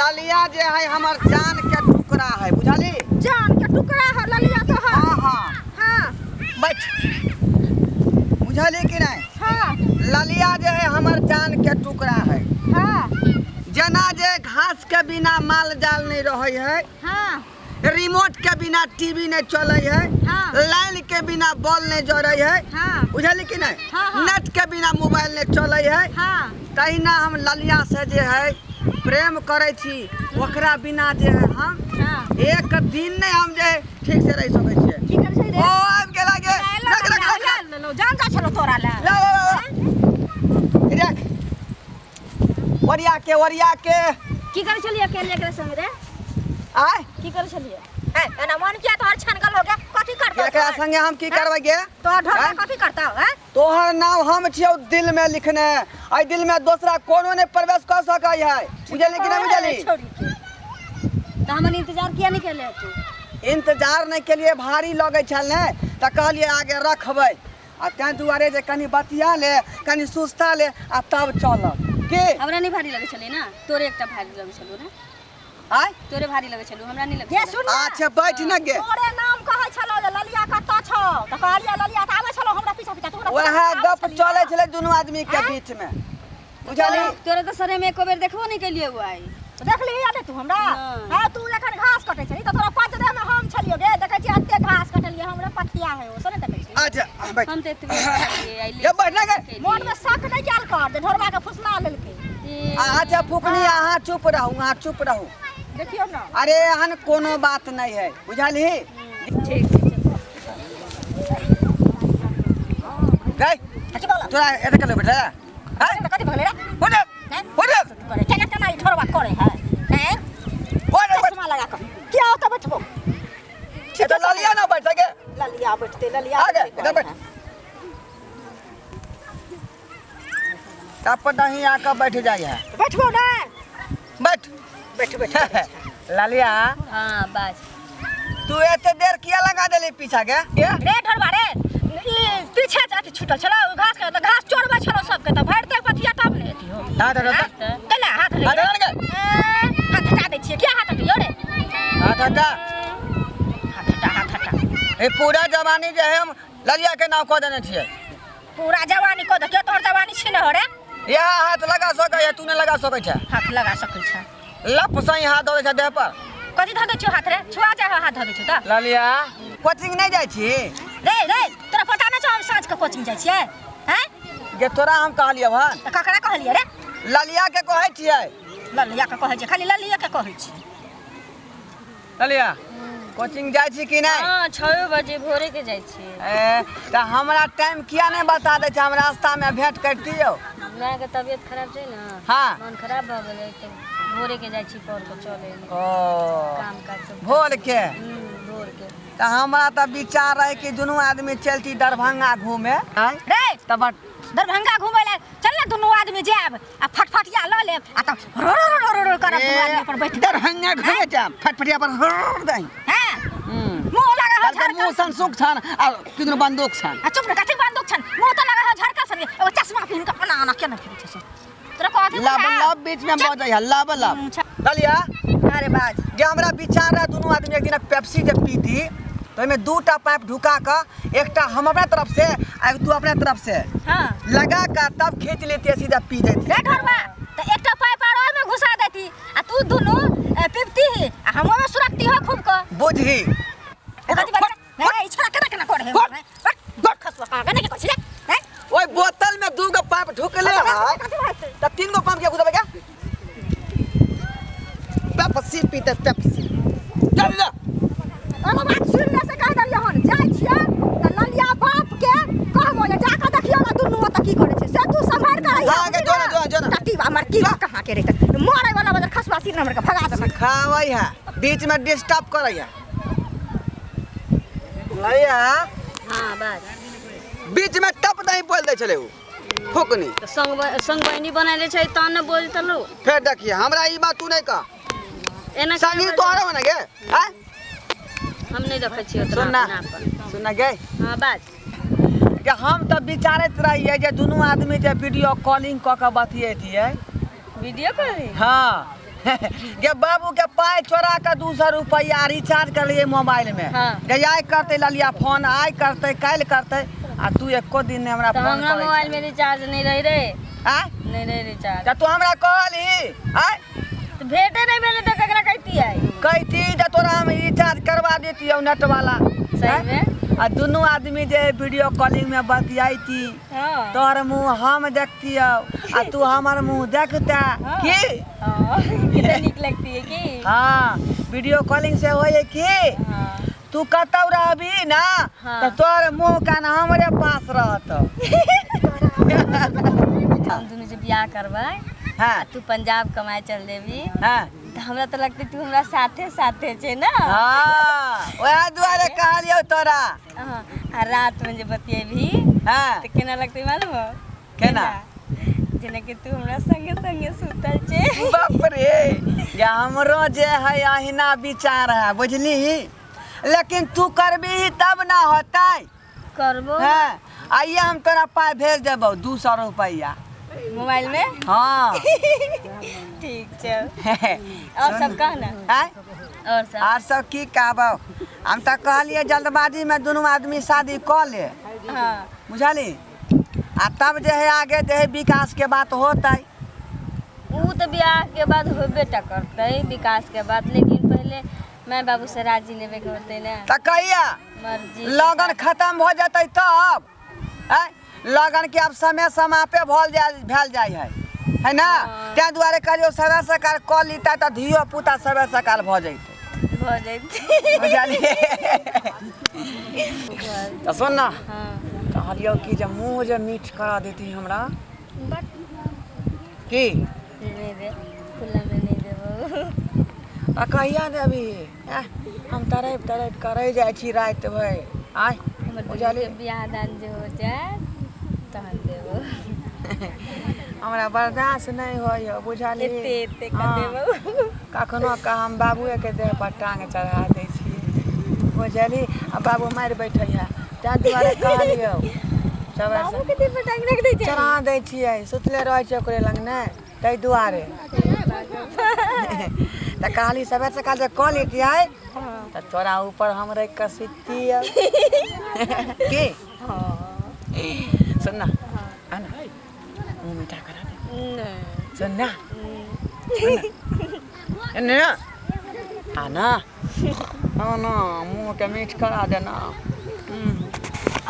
ललिया जे है हमर जान के टुकड़ा है, बुझली? जान के टुकड़ा है ललिया तो है। हाँ हाँ। हाँ। बैठ, बुझली कि नहीं? हाँ। ललिया जे है हमर जान के टुकड़ा है। हाँ। जेना जे घास के बिना माल जाल नहीं रहे है, हाँ, रिमोट के बिना टीवी नहीं चले है, हाँ, लाइन के बिना बॉल नहीं जरे है, हाँ, बुझली कि नहीं? हाँ, हाँ। नेट के बिना मोबाइल नहीं चले है। हाँ। तहिना हम ललिया से जे है प्रेम करै छी, ओकरा बिना जे है हम हाँ। एक दिन नहीं हम जे है ठीक से रहि सकै छियै। की करै छै रे? ओ आबि गेला गे। रख रख रख रख। जान जा छलो तोरा ले। ला ला ला ला। रख। ओरिया के, ओरिया के। की करै छलियै अकेले एकरा संग रे? आय? की करै छलियै? ए, एना मन किया तोहर छनगल हो गया? कथी करतौ? एकरा संगे हम की करबै गे? तोहर ढोरबा आँय? कथी करतौ? हैं? तोहर नाम हम छियौ दिल में लिखने, एहि दिल में दोसरा कोनो नहीं प्रवेश कर सकै है, बुझली कि नहीं बुझली? छोड़ी के। तऽ हमर इंतजार किया नहीं केले तू? इंतजार नहीं के लिए भारी लगै छल ने, तऽ कहलियै आगे रखबै, आ ताहि दुआरे जे कनि बतिया ले, कनि सुस्ता ले आ तब चलब की। हमरा नहीं भारी लगै छलै ना, तोरे एकटा भारी लगै छलौ ना। आय? तोरे भारी लगै छलौ, हमरा नहीं लगै गे छलौ। सुन ना। अच्छा बैठ न गे। तोरे नाम कहै छलौ जे ललिया कतऽ छौ, तऽ कहलियै ललिया तऽ आबै छलौ हमरा पीछा पीछा, तू हमरा वएह पीछा पीछा आबै गप छलियै। चलै छलै दुनू आदमी के आँय? बीच में, बुझली? तोरे तऽ सरे में एको बेर देखबो नहीं केलियै उ आइ। देखली या नहि तू हमरा? नहि। हाँ, तू जखन घास कटै छली तऽ तोरा पाँच देह में हम छलियौ गे, देखै छियै एते घास कटलियै, हमरा पथिया है ओ, से नहि देखै छी? अच्छा बैठ। हम तऽ एतबे छलियै आइ। ये बैठ ना गे। मन में शक नहि कयल कर जे ढोरबा के फुसला लेलकै। अच्छा फुकनी, अहाँ चुप रहू, अहाँ चुप रहू। देखियौ ने। अरे एहन कोनो बात नहीं है, बुझलही? ठीक। गई कथी बोलऽ? तोरा एते कल बैठा हैं? कथी भगलै रे? उठ उठ। करे केना केना ई ढोरबा करे है? हैं? उठ बैठ। चश्मा लगा कऽ किया ओतऽ बैठबो? एते ललिया ना बैठ सके। ललिया बैठते, ललिया आगे, बैठते। इधर बैठ। तब पर नहीं आकर बैठ जाए है। बैठबो ने। बैठ बैठ बैठ। ललिया। हाँ बाज। तू एते देर किया लगा देली पीछा के? रे ढोरबा रे, ई पीछे जाके छूटल छलो घास के, तऽ घास चोरबै छलो सबके, तऽ भरि देह पथिया तब ने एती हो। हाथ हटा। केला हाथ हटा? हाथ हटा गे। हाथ हटा दै छियै। किया हाथ हटियौ रे? हाथ हटा। हाथ हटा, हाथ हटा। ए पूरा जवानी जे है हम ललिया के नाम कह देने छियै। पूरा जवानी कह दे के? तोहर जवानी छी ने हो रे? यहाँ हाथ लगा सकै है, तू नहीं लगा सकै छै। हाथ लगा सकै छै। लप सही हाथ धऽ दै छै देह पर। कथी धऽ दै छियौ हाथ रे? छुआ जाय हो हाथ धऽ दै छियौ तऽ। ललिया कोचिंग नहीं जाइ छी? रे रे, तोरा पता नहि छौ हम साँझ के कोचिंग जाइ छियै? हैं? गे तोरा हम कहलियौ हन? तऽ ककरा कहलियै रे? ललिया के कहै छियै। ललिया के कहै छियै, खाली ललिया के कहै छियै। ललिया कोचिंग जाइ छी कि नहि? हाँ, 6 बजे भोरे के जाइ छियै। ए, तऽ हमरा टाइम किया नहि बता दै छै? हम रास्तामे भेंट करतियौ। माय के तबियत खराब छै ने। हाँ। मन खराब भऽ गेलै तऽ भोरे के जाइ छी पढ़ के चले। ओ काम काज सब। भोर के? भोर के। तऽ हमरा तऽ विचार रहै कि दुनू आदमी चलती दरभंगा घूमे। आँय? रे तऽ बट दरभंगा घूमै लए चल ने, दुनू आदमी जायब आ फटफटिया लऽ लेब आ तब रो रो रो रो रो करब दुनू आदमी अपन बैठ। दरभंगा घूमे जायब फटफटिया पर हर दही। हैं, मुँह लगा हो कहलकै मुँह सन सुख छन आ किदन बंदूक छन। आ चुप रे, कथी बंदूक छन? मुँह तऽ लगा हो झड़का सन, एगो चश्मा पहिन कऽ ओना ओना केना फिरै छै से तोरा कथी? लब लब बीच में बजै है लब लब। ललिया। अरे बाज। जे हमरा विचार रहे दुनू आदमी एक दिन पेप्सी जे पीती तऽ ओहिमे दूटा पाइप ढुका कऽ, एकटा हम अपना तरफ से आ एक तू अपना तरफ से, हाँ, लगा कऽ तब खींच लेती, सीधा पी जैती। रे ढोरबा, तऽ एकटा पाइप आर ओहिमे घुसा देती आ तू दुनू पीबती ही आ हम ओहिमे सुरकती हो खूब कऽ। बुझही। कथी बात रे? ई छोरा केना केना करे है? फट। खसुआ कहाँ केना के कहै छी रे? हैं? ओहि बोतल में दूगो पाइप ढुकले है कथी भाई? तऽ तीन गो पाइप के घुसेबै क्या? पेप्सी पीते पेप्सी, चल जा। एगो बात सुन ले, से कहि देलियै हन, जाइ छियै तऽ ललिया बाप के कहबो जे जा कऽ देखियौ ने दुनू ओतऽ की करै छै, से तू सम्हारि कऽ रहियै। हाँ, गे, जो ना, जो ना, जो ना। टट्टी हमर की कहाँ के रहितै, मरै वाला बजर खसुआ सिर हमर के भगा देलक। सिखाबै है, बीच में डिस्टर्ब करै है लैया। हाँ बाज। बीच में टप नहीं बोल दै छलै उ फुकनी। तऽ संग संग बहिनी बनैले छै तहन ने बोलतलू। फेर देखिए हमरा ई बात तू नहीं कह। एना संगी तोहरे बने गे आय? हम नहीं देखै छियै ओतना। सुन ना। अपना अपन। सुन ना गे। हाँ बाज। के हम तऽ विचारैत रहियै जे दुनू आदमी जे वीडियो कॉलिंग कऽ के बतियैतियै। Video calling? हाँ। गे बाबू के पाइ चोरा के 200 रुपया रिचार्ज कर लिए मोबाइल में। हाँ। गे आइ करते ललिया फोन, आइ करते काल्हि करते, आ तू एको दिन नहीं हमरा तऽ फोन हमरा करै मोबाइल में रिचार्ज नहीं रही रे। आय? नहीं रही रिचार्ज। तऽ तू हमरा कहलही आय? तऽ भेटे नहीं भेलै तऽ ककरा कहतियै? कहती तऽ तोरा हम रिचार्ज करवा देतियौ नेट वाला। सही में? आ दुनू आदमी जे वीडियो कॉलिंग में बतियाती। हाँ। तोहर मुँह हम देखतियौ आ तू हमर मुँह देखते। हाँ। की? हाँ, कितना नीक लगती है की? हाँ, वीडियो कॉलिंग से होय की? हाँ। तू कतौ रहबी ना। हाँ। तऽ तोहर मुँह कान हमरे पास रहत। हम दुनू जे बियाह करबै। हाँ। तू पंजाब कमाए चल जेबी। हाँ। तऽ हमरा तऽ लगतै तू हमरा साथे साथे छै ना। हाँ, वएह दुआरे कहलियौ तोरा। हाँ, आ रात में जे बतियेबही। हाँ। तऽ केना लगतै मालूम हौ? केना? जेना कि तू हमरा संगे संगे सुतल छै। बाप रे, ये हमरो जे है अहिना विचार है बुझली, लेकिन तू करबी तब ना होतै। करबो। हाँ, आइए हम तोरा पाइ भेज देबौ 200 रुपया मोबाइल में। हाँ। ठीक छै, और सब कह ना। आँय? और सब। आर सब की कहबौ, हम तऽ कहलियै जल्दबाजी में दुनू आदमी शादी कऽ ले। हाँ। बुझली, आ तब जे है आगे जे है विकास के बात होतै। ऊ तऽ बियाह के बाद होबे टा करतै विकास के बात, लेकिन पहले माय बाबू से राजी लेबे के होतै ना। तऽ कहिया? मर्जी। लगन खत्म भऽ जेतै तब। आँय, लगन के आब समय समापे भऽ जाय भेल जाइ है, है ना? हाँ। ताहि दुआरे कहलियौ समय सकाल कऽ लीता तऽ धियो पुता समय सकाल भऽ जैतै। भऽ जैतै। बुझलियै? तऽ सुन ना। हाँ। कहलियौ कि जे मुँह जे मीठ करा देती हमरा। बट की? नहीं दे, खुला में नहीं देबो। आ कहिया देबी? एह, हम तड़पि तड़पि कऽ रहि जाइ छी राति भरि। आँय? हमर बुझलियै? दुनूके बियाह दान जे हो जाए तहन देबो। हमरा बर्दाश्त नहि होइए बुझलियै? एते एते कऽ हाँ। देबो। कखनो कऽ हम बाबुएके देह पर टाँग चढ़ा दै छियै बुझली, आ बाबू मारि बैठै है, ताहि दुआरे कहलियौ सब बाबू के देह पर टांग रख दै छै? चढ़ा दै छियै, सुतले रहै छै ओकरे लग ने, ताहि दुआरे तऽ कहली सबेर सकाल जे कऽ लेतियै तऽ तोरा ऊपर हम राखि कऽ सुतियै की। हाँ। सुन ना, आ ना, मुँह मीठा करा दे। नहीं। सुन ना, सुन ना, आ ना, आ ना, मुँह के मीठ करा देना।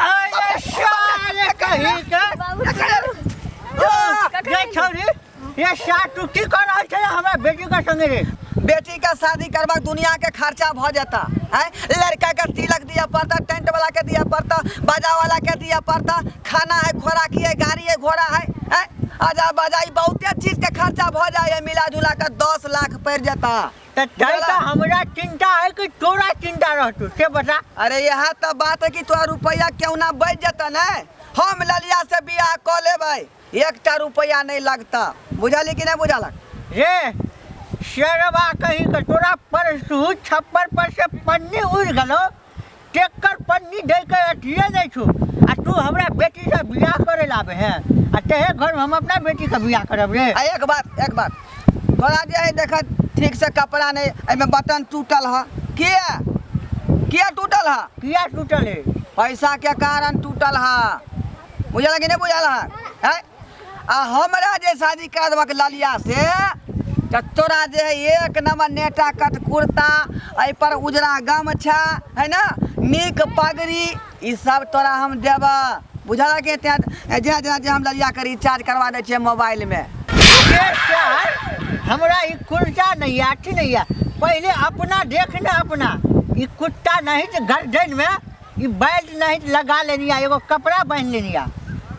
अरे साले कहीं के। बाबू। ओ, ये छौरी, ये सार तू की कर रहल छै हमरा बेटी के संगे रे? बेटी का शादी करबा दुनिया के खर्चा भ जाता है, लड़का के तिलक दिया पड़ता, टेंट वाला के दिया पड़ता, बाजा वाला के दिया पड़ता, खाना है, खोराकी है, गाड़ी है, घोड़ा है, हैं? आजा बाजा ई बहुते चीज के खर्चा भ जाए है, मिला जुला के 10 लाख पड़ जाता। तऽ तै तऽ हमरा चिंता है कि तोरा चिंता रहतौ से बता। अरे यह तो बात है कि तोरा रुपया क्यों ना बच जाता ने, हम ललिया से बियाह कऽ लेबै, एकटा रुपया नहीं लगता, बुझली कि नहीं बुझलक? रे शेरवा कहीं के, तोरा परसू छप्पर पर से पन्नी उड़ गेलो, टेकर पन्नी दे के अथिए दै छौ, आ तू हमरा बेटी से बियाह करे लाबे है, आ तेहे घर में हम अपना बेटी के बियाह करब रे? आ एक बात, एक बात तोरा जे है देख, ठीक से कपड़ा नहीं, एहिमे बटन टूटल है, किया किया टूटल है? किया टूटल है? पैसा के कारण टूटल है, बुझल कि नहीं बुझल है? हैं? आ हमरा जे शादी करा देबक ललिया से तऽ तोरा जे है एक नंबर नेटा कट कुर्ता, एहि पर उजरा गमछा है ना, नीक पगड़ी, ई सब तोरा हम देबऽ, बुझल कि? तें जेना जेना जे हम ललिया के रिचार्ज करवा दै छियै मोबाइल में। रे सर, हमरा ई कुर्ता नहीं है, अथी नहीं है, पहले अपना देख ना अपना, ई कुत्ता नहीं तो गर्दन में ई बेल्ट नहीं तो लगा लेनी है, एगो कपड़ा बांध लेनी है,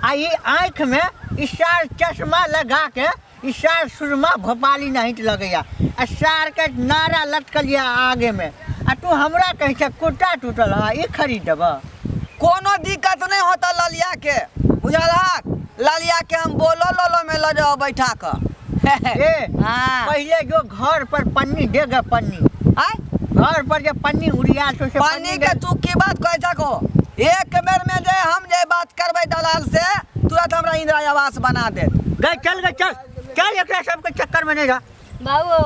आ ई आँख में ई सार चश्मा लगा के ई सार सुरमा भोपाली नहीं तो लगैया, आ सार के नारा लटकल यऽ आगे में, आ तू हमरा कहै छै कुर्ता टूटल है ई खरीद देबऽ? कोनो दिक्कत नहीं होता ललिया के, बुझलहक? ललिया के हम बोलो लोलो में लऽ जाओ बैठा कऽ। ए। हाँ। पहले जो घर पर पन्नी देगा पन्नी। आय? घर पर जे पन्नी उड़िया तो से पन्नी के तू की बात कहै छको, एक बेर में जे हम जे बात करबै दलाल से तुरंत हमरा इंदिरा आवास बना देत। गए चल, गए चल चल, एकरा सबके चक्कर में नहीं रह। बाबू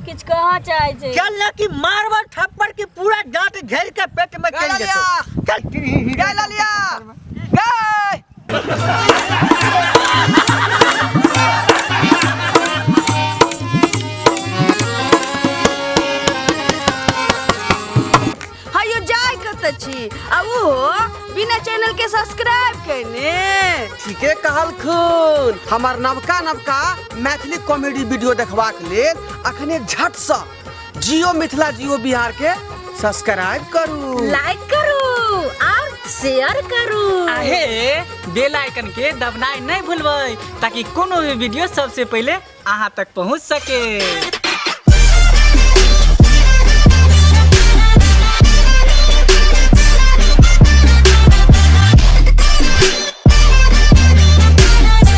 किछु कहऽ चाहै छै। चल ना कि मारबो थप्पड़ की पूरा दांत झेल के पेट में चल ललिया। जेतो। चल गए ललिया गए। हयो जाय कतऽ छी आ ओहो बिना चैनल के सब्सक्राइब केने? ठीके कहलखुन। हमर नवका नवका मैथिली कॉमेडी वीडियो देखबाक लेल अखने झटसँ जियो मिथिला जियो बिहार के सब्सक्राइब करू, लाइक करू और शेयर करू। आहे बेल आइकन के दबनाइ नहीं भूलबै ताकि कोनो भी वीडियो सबसे पहले अहाँ तक पहुँच सके।